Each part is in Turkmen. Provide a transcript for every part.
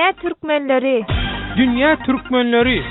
Dünýä türkmenleri! Dünýä türkmenleri!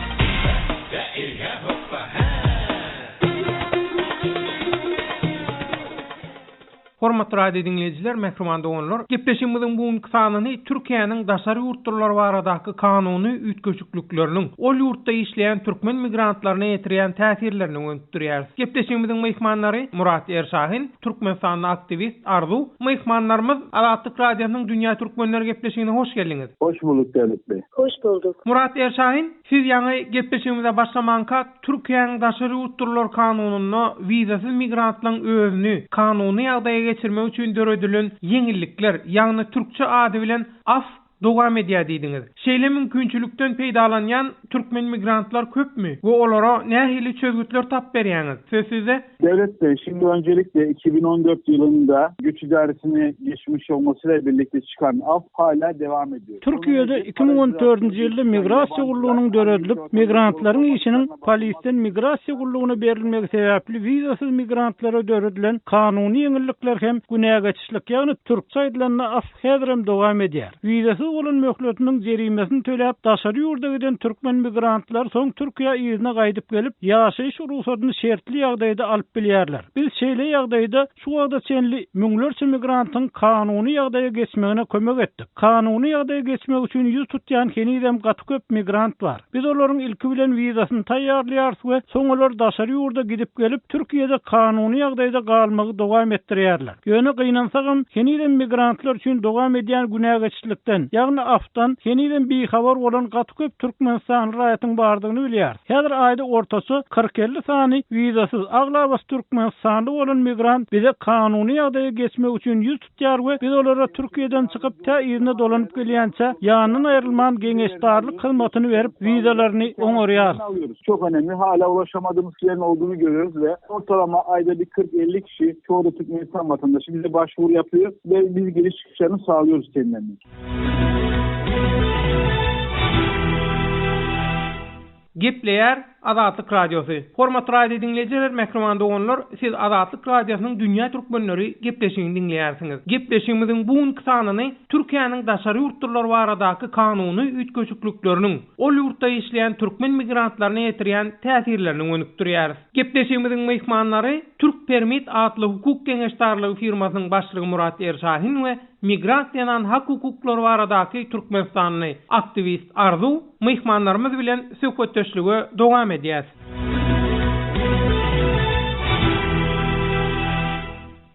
Hormatly radio diňleýjiler, mähriban doganlar! Gepleşigimiziň bu günki sanyny Türkiýäniň daşary ýurtlular baradaky kanuny üýtgeşiklikleriniň ol ýurtda işleýän türkmen migrantlaryna ýetirýän täsirlerine gönükdirýäris. Gepleşigimiziň myhmanlary Murat Erşahin, Türkmenistanly aktiwist Arzuw. Myhmanlarymyz Azatlyk Radiosynyň Dünýä Türkmenleri gepleşigine hoş geldiňiz. Hoş bulduk Döwlet bey. Hoş bulduk. Murat Erşahin, siz ýaňy gepleşigimize başlamankak Türkiýäniň daşary ýurtlular kanunynda wizasyz migrantlaryň özüni kanuny ýagdaýa geçirmek üçin döredilen ýeňillikler, ýagny türkçe ady bilen af dowam edýär diýdiňiz. Şeýle mümkinçilikden peýdalanýan türkmen migrantlar köpmi we olara nähili çözgütler tapyp berýäňiz? Söz sizde. Döwlet Bey, şimdi öncelikle 2014 yılında Göç İdaresine geçmiş olmasıyla birlikte çıkan af hala devam ediyor. Türkiýede 2014-nji ýylda Migrasiýa gullugynyň döredilip, migrantlaryň işiniň polisden Migrasiýa gullugyna berilmegi sebäpli wizasyz migrantlara döredilen kanuny ýeňillikler hem günägeçişlik, ýagny türkçe aýdylanda af häzirem dowam edýär. Wizasyz bolan möhletiniň jerimesini töläp, daşary ýurda giden türkmen migrantlary soň Türkiýä yzyna gaýdyp gelip, ýaşaýyş rugsadyny şertli ýagdaýda alyp bilýärler. Biz şeýle ýagdaýda şu wagta çenli müňlerçe migrantyň kanuny ýagdaýa geçmegine kömek etdik. Kanuny ýagdaýa geçmek üçin ýüz tutýan henizem gaty köp migrant bar. Biz olaryň ilki bilen wizasyny taýýarlaýarys we soň olar daşary ýurda gidip-gelip, Türkiýede kanuny ýagdaýda galmagy dowam etdirýärler. Ýöne gynansagam, henizem migrantlar üçin dowam edýän günägeçilikden, ýagny afdan henizem bihabar bolan gaty köp türkmenistanly raýatyň bardygyny bilýäris. Häzir aýda ortaça kyrk-elli sany wizasyz, aglabasy türkmenistanly bolan migrant bize kanuny ýagdaýa geçmek üçin ýüz tutýar we biz olara Türkiýeden çykyp tä yzyna dolanyp gelýänçä ýanyndan aýrylman geňeşdarlyk hyzmatyny berip wizalaryny oňarýarys. Çok önemli hala ulaşamadığımız kişilerin olduğunu görüyoruz ve ortalama ayda bir 40-50 kişi çoğu da Türkmenistan vatandaşı bize başvuru yapıyor ve biz giriş çıkışlarını sağlıyoruz kendilerine. Gepleýär Azatlyk Radiosy. Hormatly radio diňleýjiler, mähriban doganlar, siz Azatlyk Radiosynyň Dünýä Türkmenleri gepleşigini diňleýärsiňiz. Gepleşigimiziň bu günki sanyny Türkiýäniň daşary ýurtlular baradaky kanuny üýtgeşiklikleriniň ol ýurtda işleýän türkmen migrantlaryna ýetirýän täsirlerine gönükdirýäris. Gepleşigimiziň myhmanlary Türk Permit atly hukuk geňeşdarlygy firmasynyň başlygy Murat Erşahin we migrant zenan hak-hukuklary baradaky türkmenistanly aktiwist Arzuw myhmanlarymyz bilen söhbetdeşlige dowam edýäs.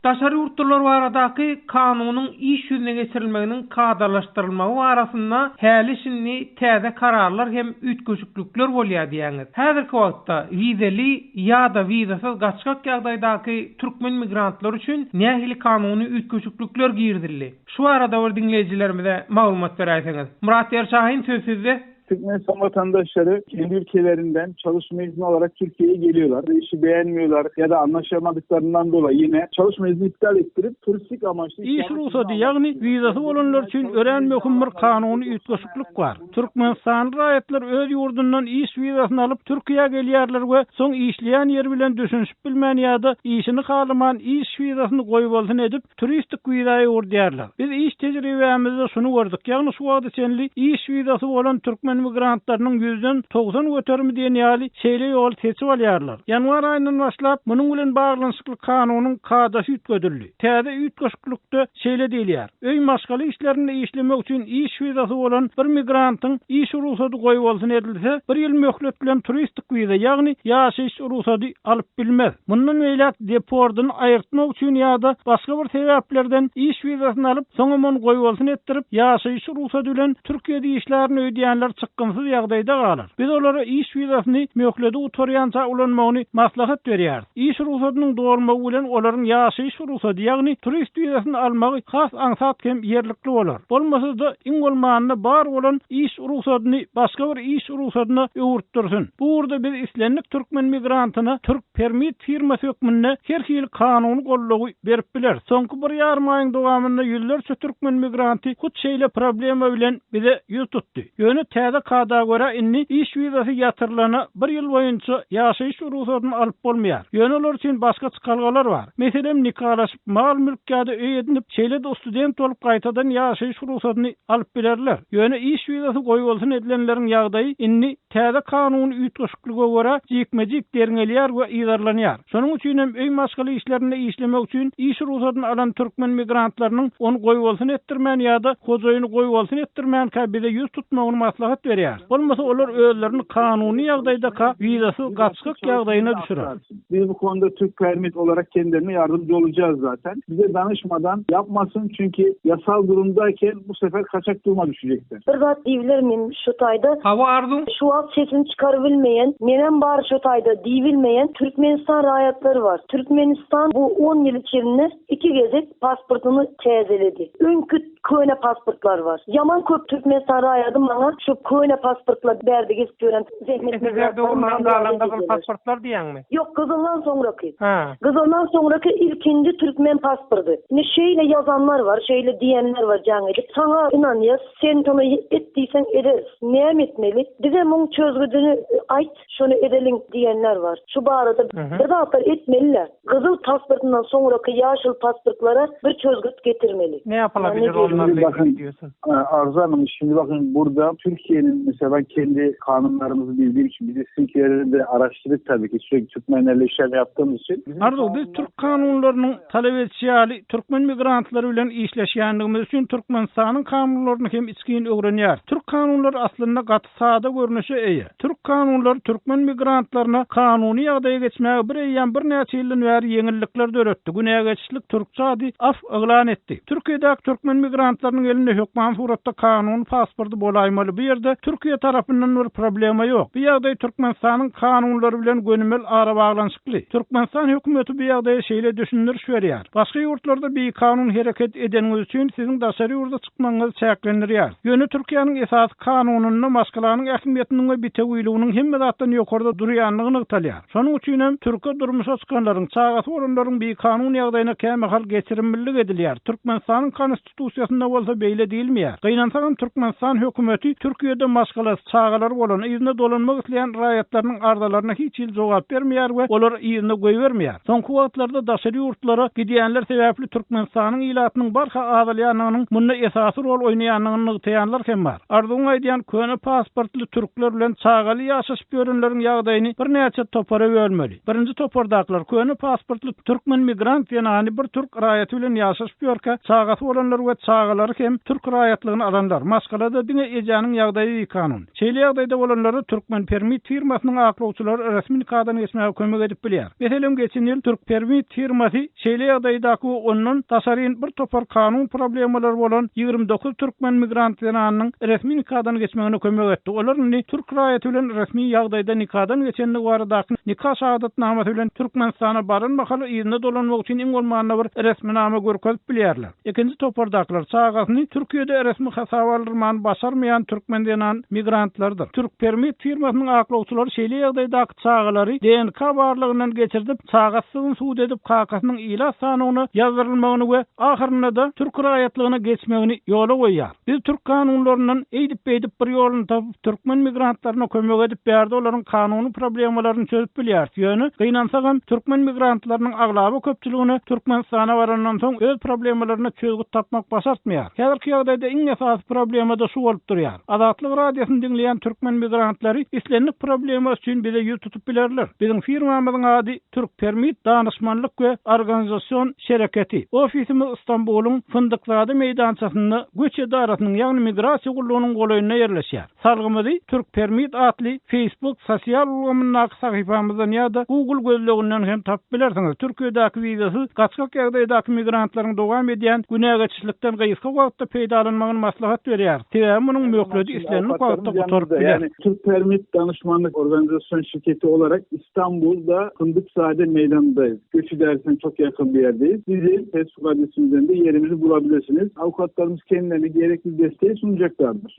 Daşary ýurtlular baradaky kanunyň iş ýüzüne geçirilmeginiň kadalaşdyrylmagy barasynda häli-şindi täze kararlar hem üýtgeşiklikler bolýar diýýäňiz. Häzirki wagtda wizeli ýa-da wizasyz gaçgak ýagdaýdaky türkmen migrantlary üçin nähili kanuny üýtgeşiklikler girizildi? Şu barada bir diňleýjilerimize maglumat beräýseňiz. Myrat Erşahin söz sizde. Türkmenistan vatandaşları kendi ülkelerinden çalışma izni alarak Türkiye'ye geliyorlar. İşi beğenmiyorlar ya da anlaşamadıklarından dolayı yine çalışma izni iptal ettirip turistik amaçlı Iş rugsady, ýagny wizasy bolanlar üçin örän möhüm bir kanuny üýtgeşiklik bar. Türkmenistanly raýatlar öz ýurdundan iş wizasyny alyp, Türkiýä gelýärler we soň işleýän ýeri bilen düşünişip bilmän ýa-da işini halaman iş wizasyny goýbolsun edip, turistik wiza öwürdýärler. Biz iş tejribämizde şuny gördük, ýagny şu wagta çenli iş wizasy bolan türkmen migrantlarynyň ýüzden 90 göterimi diýen ýaly şeýle ýoly seçip alýarlar. Ýanwar aýyndan başlap, munuň bilen baglanyşykly kanunyň kadasy üýtgedildi. Täze üýtgeşiklikde şeýle diýilýär, Öý maşgala işlerinde işlemek üçin iş wizasy bolan bir migrantyň iş rugsady goýbolsun edilse, bir ýyl möhlet bilen turistik wiza, ýagny ýaşaýyş rugsady alyp bilmez. Mundan beýläk depordyny aýyrtmak üçin ýa-da başga bir sebäplerden iş wizasyny alyp, soňam ony goýbolsun etdirip, ýaşaýyş rugsady bilen Türkiýede işlärin öýdýänler çykgynsyz ýagdaýda galar. Biz olara iş wizasyny möhledi gutarýança ulanmagyny maslahat berýäris. Iş rugsadynyň dolmagy bilen olaryň ýaşaýyş rugsady, ýagny turist wizasyny almagy has aňsat hem ýerlikli bolar. Bolmasa-da, iň bolmanda bar bolan iş rugsadyny başga bir iş rugsadyna öwürtdirsin. Bu ugurda biz islendik türkmen migrantyna Türk Permit firmasy hökmünde her hili kanuny goldawy berip bileris. Soňky bir ýarym aýyň dowamynda ýüzlerçe türkmen migranty hut şeýle problema bilen bize ýüz tutdy. Ýöne täze. Täze kada görä, indi iş wizasy ýatyrylana bir ýyl boýunça ýaşaýyş rugsadyny alyp bolmaýar. Ýöne olar üçin başga çykalgalar bar. Meselem, nikalaşyp, mal-mülk ýa-da öý edinip, şeýle-de student bolup gaýtadan ýaşaýyş rugsadyny alyp bilerler. Ýöne iş wizasy goýbolsun edilenleriň ýagdaýy indi täze kanuny üýtgeşiklige görä jikme-jik derňelýär we yzarlanýar. Şonuň üçin hem öý-maşgala işlerinde işlemek üçin iş rugsadyny alan türkmen migrantlarynyň ony goýbolsun etdirmän ýa-da hojaýyny goýbolsun etdirmänkä bize ýüz tutmagyny maslahat berýäris. Bolmasa olar özlerini kanuny ýagdaýdaka wizasyz gaçgak ýagdaýyna düşürer. Biz bu konuda Türk Permit olarak kendilerine yardımcı olacağız zaten. Bize danışmadan yapmasın çünki yasal durumdayken bu sefer kaçak duruma düşecekler. Bir zat diýibilermin şu taýda? Hawa Arzuw. Şu wagt sesini çykarybilmeýän, menem bar şu taýda diýibilmeýän Türkmenistan raýatlary bar. Türkmenistan bu on ýyl içinde iki gezek pasportyny täzeledi. Öňki köne pasportlar bar. Ýaman köp Türkmenistan raýady maňa şu köne pasportlar bärde gezip ýören zähmet SSR migrantlary döwründen maňa galan mürajaat gyzyl edýärler. pasportlar diýýäňmi? Ýok, gyzyldan soňraky. Hä. Gyzyldan soňraky ilkinji türkmen pasporty. Indi şeýle ýazanlar bar, şeýle diýenler bar jaň edip. Saňa ynanýas, sen şony et diýseň ederis. Näme etmeli? Bize muň çözgüdini aýt, şony edeliň diýenler bar. Şu barada bir zatlar etmeli-le. Gyzyl pasportyndan soňraky ýaşyl pasportlara bir çözgüt getirmeli. Ne yapılabilir onlarla Şimdi bakın ilgili diyorsun? Arzu Hanım şimdi bakın burada Türkiye'nin mesela ben kendi kanunlarımızı bildiğim için biz sizinkileri de araştırdık tabii ki sürekli Türkmenlerle işlem yaptığımız için. Bizim Arzuw, biz türk kanunlarynyň talap edişi ýaly türkmen migrantlary bilen işleşýändigimiz üçin Türkmenistanyň kanunlaryny hem içgin öwrenýäris. Türk kanunlary aslynda gaty sada görnüşe eýe. Türk kanunlary türkmen migrantlaryna kanuny ýagdaýa geçmäge bir eýýäm birnäçe ýyldan bäri ýeňillikler döretdi, günägeçişlik türkçe ady af yglan etdi. Türkiýedäki türkmen migrantlarynyň elinde hökman suratda kanuny pasporty bolaýmaly bu ýerde Türkiýe tarapyndan bir problema ýok. Bu ýagdaý Türkmenistanyň kanunlary bilen gönümel arabaglanyşykly. Türkmenistan hökümeti bu ýagdaýa şeýle düşündiriş berýär, Başga ýurtlarda bikanun hereket edeniňiz üçin siziň daşary ýurda çykmagyňyzy çäklendirýär. Ýöne Türkiýäniň esasy kanunynda maşgalanyň ähmiýetiniň we bitewiliginiň hemme zatdan ýokarda durýandygy nygtalýar. Şonuň üçin hem türke durmuşa çykanlaryň, çagasy bolanlaryň bikanun ýagdaýyna kämahal geçirimlilik edilýär. Türkmenistanyň Konstitusiýasynda bolsa beýle diýilmeýär. Gynansagam Türkmenistan hökümeti Türkiýede maşgalasy, çagalary bolan, yzyna dolanmak isleýän raýatlarynyň arzalaryna hiç hili jogap bermeýär we olary yzyna goýbermeýär. Soňky wagtlarda daşary ýurtlara gidýänler sebäpli Türkmenistanyň ilatynyň barha azalýandygynyň munda esasy rol oýnaýandygyny nygtaýanlar hem bar. Arzuwyň aýdýan köne pasportly türkler bilen çagaly ýaşaşyp ýörenleriň ýagdaýyny birnäçe topara bölmeli. Birinji topardakylar köne pasportly türkmen migrant zenany bir türk raýaty bilen ýaşaşyp ýörkä çagasy bolanlar we çagalary hem türk raýatlygyny alanlar. Maşgalada diňe ejäniň ýagdaýy bikanun. Şeýle ýagdaýda bolanlara Türkmenpermit firmasynyň aklawçylary resmi nikadan geçmäge kömek edip bilýär. Meselem, geçen ýyl Türkpermit firmasy şeýle ýagdaýdaky we ondan daşaryn bir topar kanun problemalary bolan 29 türkmen migrant zenanynyň resmi nikadan geçmegine kömek etdi. Olar indi türk raýaty bilen resmi ýagdaýda nikadan geçendigi baradaky nika şahadatnamasy bilen Türkmenistana baran mahaly yzyna dolanmak üçin iň bolmanda bir resminama görkezip bilýärler. Ikinji topardakylar çagasyny Türkiýede resmi hasaba aldyrmany başarmaýan türkmen zenan migrantlardyr. Türkpermit firmasynyň aklawçylary şeýle ýagdaýdaky çagalary DNK barlagyndan geçirdip, çagasydygyny subut edip kakasynyň ilat sanawyna ýazdyrylmagyny we ahyrynda-da türk raýatlygyna geçmegini ýola goýýar. Biz türk kanunlaryndan eýdip-beýdip bir ýoluny tapyp türkmen migrantlaryna kömek edip bärde olaryň kanuny problemalaryny çözüp bilýäris. Ýöne, gynansagam, türkmen migrantlarynyň aglaba köpçüligine Türkmenistana barandan soň öz problemalaryna çözgüt tapmak başartmaýar. Häzirki ýagdaýda iň esasy problema-da şu bolup durýar. Azatlyk Radiosyny diňleýän türkmen migrantlary islendik problema üçin bize ýüz tutup bilerler. Biziň firmamyzyň ady Türkpermit danyşmanlyk we organizasion şereketi. Ofisimiz Stambulyň Fyndykzade meýdançasynda göç edarasynyň, ýagny migrasiýa gullugynyň golaýynda ýerleşýär. Salgymyzy Türkpermit atly Facebook sosial ulgamyndaky sahypamyzdan ýa-da Google gözleginden hem tapyp bilersiňiz. Türkiýedäki wizasyz gaçgak ýagdaýdaky migrantlaryň dowam edýän günägeçişlikden gysga wagtda peýdalanmagyny maslahat berýäris. Sebäbi munuň möhledi islendik wagtda gutaryp biler. Ýagny Türkpermit danyşmanlyk organizasion şirketi olarak İstanbul'da Fındıkzade meydanındayız. Göç idaresine çok yakın bir yerdeyiz. Bizi Facebook adresimizden de yerimizi bulabilirsiniz. Avukatlarımız kendilerine gerekli desteği sunacaklardır.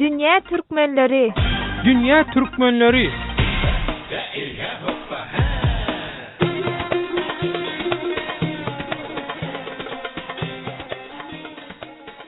Dünýä türkmenleri. Dünýä türkmenleri.